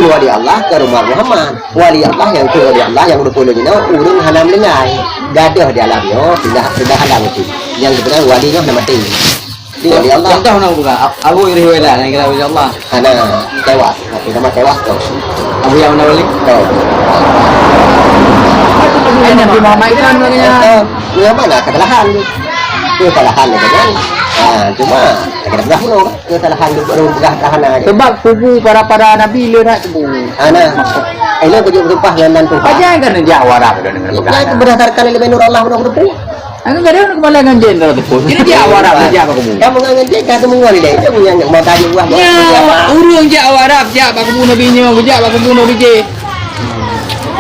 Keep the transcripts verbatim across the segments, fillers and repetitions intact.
Wali Allah keu umat Muhammad. Wali Allah nyang keu wali Allah nyang geupeubuet jinoe ureueng hana meuninggai. Gadôh di alam nyoe sudah, sudah alam itu. Nyang geupeugah wali nyoe hana maté. Wali Allah. Contoh na buka Abu Iri Wela nyang kira wali Allah. Hana tewas, tapi nama tewas tu. Abu yang mana wali? Tu. Eh, Nabi Muhammad kan orangnya. Eh, eh, mana kesalahan tu? Kesalahan tu kan. Ha, cuma kita peugah dulu. Kesalahan tu baru peugah tahan aja. Sebab kubu para-para nabi le nak kubu. Ana. Ini kujak bersumpah dengan Tuhan. Aja kan dia warak dah dengan peugah. Itu berdasarkan ilmu nur Allah udah bersumpah. Aku kadang nak kembali dengan jin dah tepuk. Jadi dia warak dia apa kubu. Kamu ngan jin kata mengol dia. Itu yang mau tanya buah. Ya, urung jak warak jak bak kubu nabi nyo, jak bak kubu nabi je.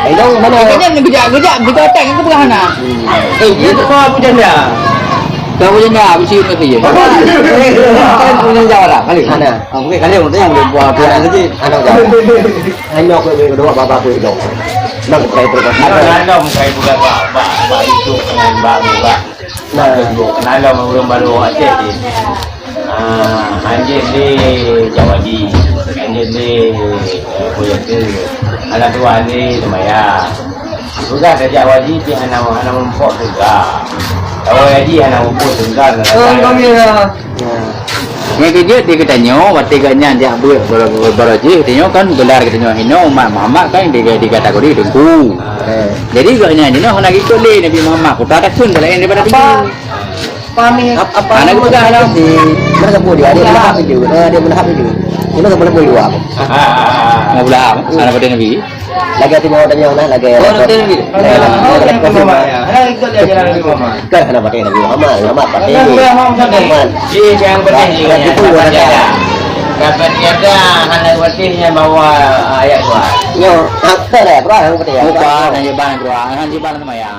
Ayo, mana? Kan gejak-gejak kita tak ke peugah hana. Eh, dia tu kau Abu Janda. Kau Abu Janda, Abu Cik Nabi je. Kan punya jawara kali. Hana. Ah, mungkin kali yang dia buat dia lagi. Hana jawara. Hanya aku yang kedua baba aku itu. Bang, saya terus. Ada ada muka ibu baba, baba itu dengan baba. Nah, kenal lah ureueng baru Aceh ni. Ah, hanjeuet lé jak haji, hanjeuet lé, eh, apa ya tu, anak tuan lé sembahyang. Sudah ka jak haji, pi hana, hana muphom syeuruga. Awai haji hana muphom syeuruga. Oh, kami lah. Nyang keujeuet di geutanyoe, watèe geuhnyan jak beuet baroe, baroe jih, geutanyoe kan gelar geutanyoe hinoe umat Muhammad kan di, di kategori teungku. Jadi geuhnyan jinoe hana geukot lé Nabi Muhammad, kuta takheun laén daripada teungku. Pahami. Ap-, apa anak nama kita anak di mana kampung dia? Dia Melahap itu. Ah, dia Melahap itu. Ini kampung Lembu dua. Mau Melahap, anak pada Nabi. Lagi ada nyawa tanya lah, lagi. Oh, nanti Nabi. Kan hana pakai Nabi Muhammad, Muhammad pakai Nabi Muhammad. Dia yang penting ni, dapat jadah. Dapat jadah, hana pentingnya bawa ayat Quran. Yo, apa dah, Quran yang penting. Bukan, hanya bang Quran, hanya bang sama ya.